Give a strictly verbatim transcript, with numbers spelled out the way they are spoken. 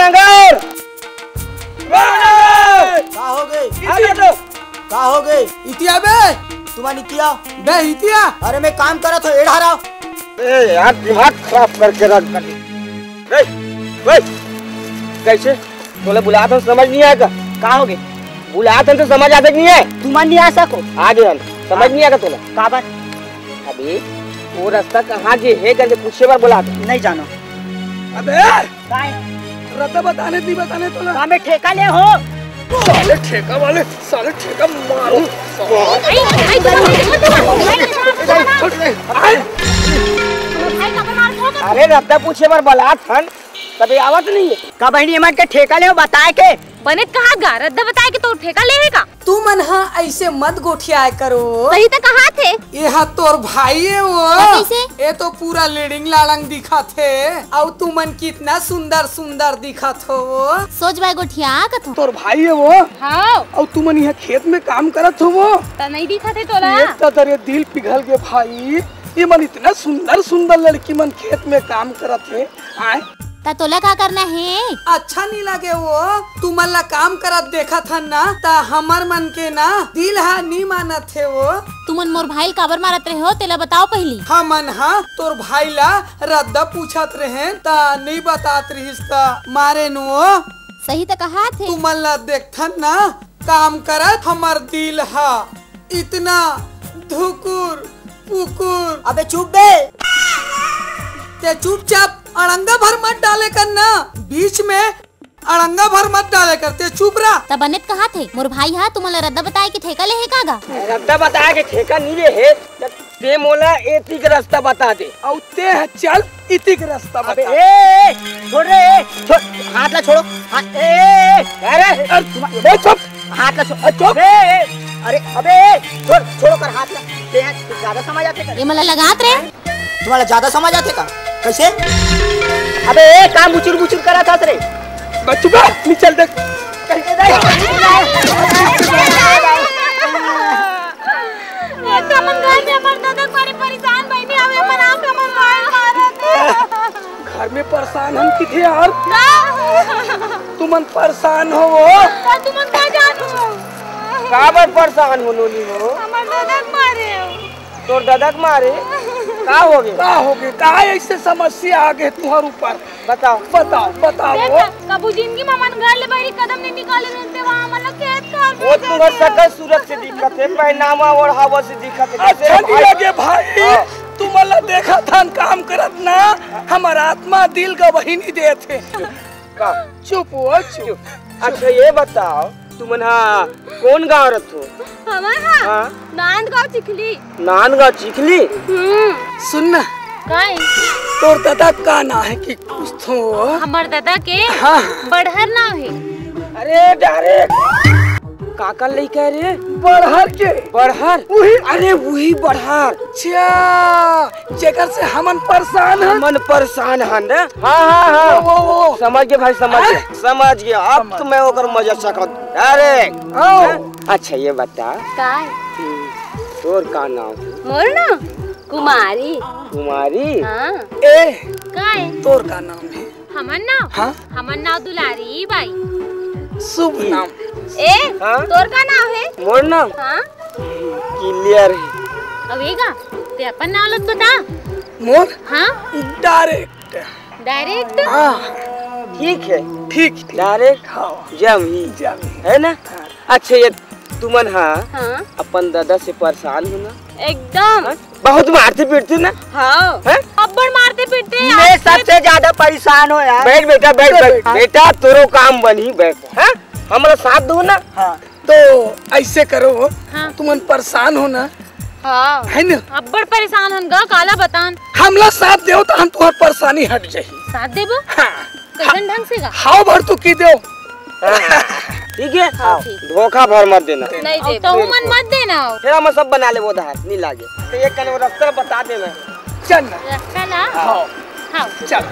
शंकर! का हो गे? इतिया बे! का हो गे? इतिया बे! तुम्हारी इतिया? बे इतिया! अरे मैं काम करत हो, एड़ा रहा। ए यार, दिमाग खराब करके रख दे। ए, ए, कैसे? तोला बुलात हन, समझ नहीं आएगा। का हो गे? बुलात हन तो समझ आते नहीं है। तुमन नहीं आ सको। आ गे हन, समझ नहीं आएगा तोला। काबर? अबे, वो रास्ता कहाँ गे हे करके पूछे बर बुलात हन। नहीं जानो। अबे! काय? रद्दा बताने नहीं बताने तोला। का मैं ठेका ले हो? साले ठेका वाले, साले ठेका मारो। आई, आई, तुम, तुम, तुम, आई, छोड़ दे। आई। आई, कब मार दो? अरे रद्दा पूछे बर बुलात हन, तबे आवत नहीं है। का बहिनी एमन के ठेका ले हो बताए के? बने कहा गा, रद्दा बताए के तो ठेका ले हे का? तुमन ह ऐसे मत गोठियाए करो। सही त कहा थे। ये हा तोर भाई है वो। त कैसे? ये तो पूरा लेडिंग लाड़ंग दिखत हे। अउ तुमन कितना सुंदर सुंदर दिखत हो वो। सोच भाई गोठिया कथो। तोर भाई है वो। हाँ। अउ तुमन यहाँ खेत में काम करत हो वो। त नहीं दिखत हे तोला। ये त तेरे दिल पिघल गए भाई। ये मन इतना सुंदर सुंदर लड़की मन खेत में काम करत हे। आए। त तोला का करना हे? अच्छा नहीं लगे वो, तुमन ला काम करत देखत हन ना, त हमर मन के ना दिल हा नी मानत हे वो। तुमन मोर भाई ल काबर मारत रहे हो, तेला बताओ पहिली। हमन हा तोर भाई ला रद्दा पूछत रहेन, त नी बतात रहिस त मारेन वो। सही त कहा थे। तुमन ला देखथन ना, काम करत हमर दिल हा इतना धुकुर पुकुर। अबे चुप बे। ते चुपचाप अड़ंगा भर मत डाले कर ना, बीच में अड़ंगा भर मत डाले कर, ते चुप रह। त बने त कहा थे, मोर भाई हा तुमन ला रद्दा बताए के ठेका ले हे का गा? रद्दा बताए के ठेका नी ले हे, त ते मोला एती के रास्ता बता दे। अउ ते ह चल इतिक रास्ता अबे, बता। ए, ए, छोड़ रे, ए, छोड़, हाथ ला छोड़ो, हाथ, ए, ए, ए, अरे, अरे, ए, चुप। हाथ ला छोड़, ए, चुप। ए, ए, अरे, अबे, ए, छोड़, छोड़ो कर हाथ ला। ये ज्यादा समझ आते कर। ये मला लगात रे। तुम्हारा ज्यादा समझ आते का? कैसे? अबे, ए, काम बुचुर बुचुर करा था रे। बस चुप रह, नहीं चल देख। एक तो हमन घर में अपन ददा करे परेशान बहिनी, अउ हमन आप हमन मार मारत हे। घर में परेशान हम किथे यार? का? तुमन परेशान हो वो? त तुमन का जानो? काबर परेशान हो नोनी हो? हमर ददा के मारे हो। तोर ददा के मारे? का हो गे? का हो गे? का ऐसे समस्या आ गे तुहर ऊपर? बताओ। बताओ, बताओ। देख ना, कभू जिंदगी में हमन घर ले बाहर कदम नहीं निकाले रहते, वहाँ हमन ला खेत खार में वो तुमर जाते हैं। शकल सूरत से दिखत हे, पहनावा ओढ़ावा से दिखत हे। अच्छा कैसे नहीं भाई? लगे भाई, हाँ। तुमन ला देखत हन काम करत ना, हमर आत्मा दिल गवाही नहीं देत हे। का? चुप हो, चुप। चुप। अच्छा, ये बताओ, तुमन हा कोन गाँव रथो? हमन हा हाँ। नांदगांव चिखली। नांदगांव चिखली? हम्म। सुन ना। काय? तोर ददा का नाम हे कि कुछ तो? हमर ददा के हाँ। बड़हर नाम हे। अरे, डायरेक्ट। काकर लइका रे? बड़हर के। बड़हर? उही। अरे, उही बड़हर। अच्छा, जेकर से हमन परेशान हन। हमन परेशान हन रे। हाँ, हाँ, हाँ। वो, वो, वो। समझ गे भाई, समझ हाँ? गे। समझ गे। अब समझ। तो मैं ओकर मजा सकत। अरे। आओ। हाँ? अच्छा, ये बता। काय? तोर का नाम हे? मोर नाम? कुमारी। कुमारी? हाँ। ए, काय? तोर का नाम हे? हमर नाम? हाँ? हमर नाम दुलारी बाई। शुभ नाम। ए, हाँ? तोर का नाम हे? मोर नाम? हाँ? क्लियर हे। अबे गा, ते अपन नाम लत बता। मोर? हाँ? डायरेक्ट। डायरेक्ट? हाँ। ठीक हे। ठीक, ठीक। डायरेक्ट? हाँ। जमी। जमी। हे ना? हाँ। अच्छा, ये तुमन हा हाँ। अपन ददा से परेशान हो ना? एकदम। हाँ? बहुत मारथे पीटथे ना? हाँ। हैं? अब्बड़ मारथे पीटथे मैं यार। सबसे ज्यादा परेशान हो यार। बैठ बेटा, बैठ, बैठ, बैठ। बैठ। बेटा, तोरो काम बनही, बैठ। हैं? हमरा साथ दो ना। हाँ, तो ऐसे करो, हाँ। तुमन परेशान हो ना, हाँ। है ना? अब्बड़ परेशान हन गा, काला बतान। हमला साथ देव त हम तुहर परेशानी हट जाही। साथ देबो? हाँ। कैसन ढंग से गा? हाव भर तू की देव। हाँ, ठीक है? हाँ, ठीक। धोखा भर मत देना। नहीं देबो। तो मन मत देना हो। फिर हम सब बना ले वो धार, नहीं लागे। तो एक कन वो रास्ता बता देना। चल ना। रास्ता ना? हाँ। हाँ। चल।